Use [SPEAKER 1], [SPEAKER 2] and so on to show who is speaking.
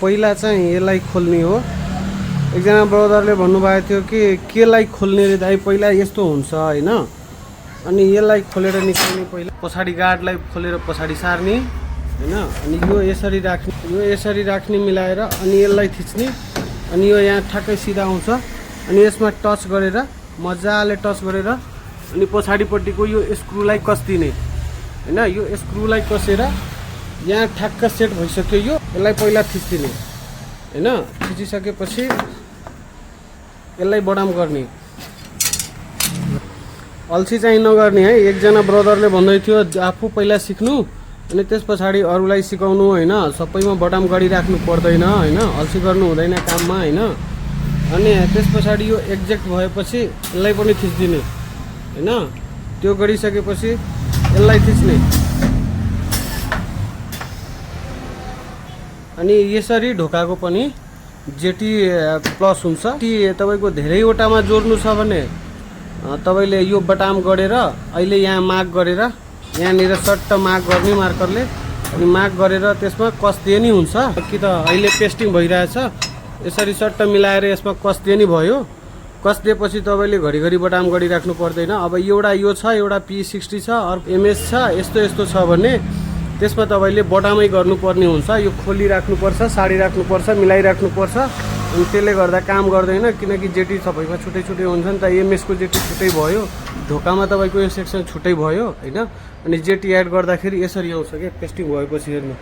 [SPEAKER 1] पहिला चाहिँ यसलाई खोल्ने हो। एकजना ब्रदरले भन्नुभएको थियो कि केलाई खोल्ने रे दाइ पहिला यस्तो हुन्छ हैन, अनि यसलाई खोलेर निकाल्ने, पहिला पछाडि गार्डलाई खोलेर पछाडि सार्ने हैन, अनि यो यसरी राख्ने मिलाएर, अनि यसलाई थिच्ने, अनि यो यहाँ ठ्याक्कै सिधा आउँछ, अनि यसमा टच गरेर मजाले टच गरेर अनि पछाडिपट्टिको यो स्क्रुलाई कस्दिने हैन। यो स्क्रुलाई कसेर यहाँ ठ्याक्क सेट भइसक्यो। यसलाई पहिला थिच्दिने हैन, थिचिसकेपछि यसलाई बडाम गर्ने, अल्छी चाहिँ नगर्ने है। एकजना ब्रदरले भन्दै थियो आफू पहिला सिक्नु अनि त्यस पछाडि अरूलाई सिकाउनु हैन, सबैमा बडाम गरिराख्नु पर्दैन हैन, अल्छी गर्नु हुँदैन काममा हैन। अनि त्यस पछाडि यो एक्जेक्ट भएपछि यसलाई पनि थिच्दिने हैन, त्यो गरिसकेपछि यसलाई थिच्ने, अनि यसरी ढोकाको पनि जेटी प्लस हुन्छ। तपाईको धेरैवटामा जोड्नु छ भने तपाईले यो बटाम गरेर अहिले यहाँ मार्क गरेर यहाँनिर सट्ट मार्क गर्ने मार्करले, अनि मार्क गरेर त्यसमा कस्दिए नि हुन्छ कि त अहिले पेस्टिङ भइरहेछ, यसरी सट्ट मिलाएर यसमा कस्दिए नि भयो। कस्दिएपछि तपाईले घरिघरि बटाम गरिराख्नु पर्दैन। अब एउटा यो छ, एउटा P60 छ, अर्को MS छ, यस्तो छ भने त्यसमा तपाईले बटामै गर्नुपर्ने हुन्छ। यो खोलिराख्नुपर्छ, साडिराख्नुपर्छ, मिलाइराख्नुपर्छ, अनि त्यसले गर्दा काम गर्दैन, किनकि जेटी सबैमा छुट्टै हुन्छ नि त। MS को जेटी छुट्टै भयो, ढोकामा तपाईको यो सेक्सन छुट्टै भयो हैन, अनि जेटी एड गर्दाखेरि यसरी आउँछ के पेस्टिङ भएपछि हेर्नु।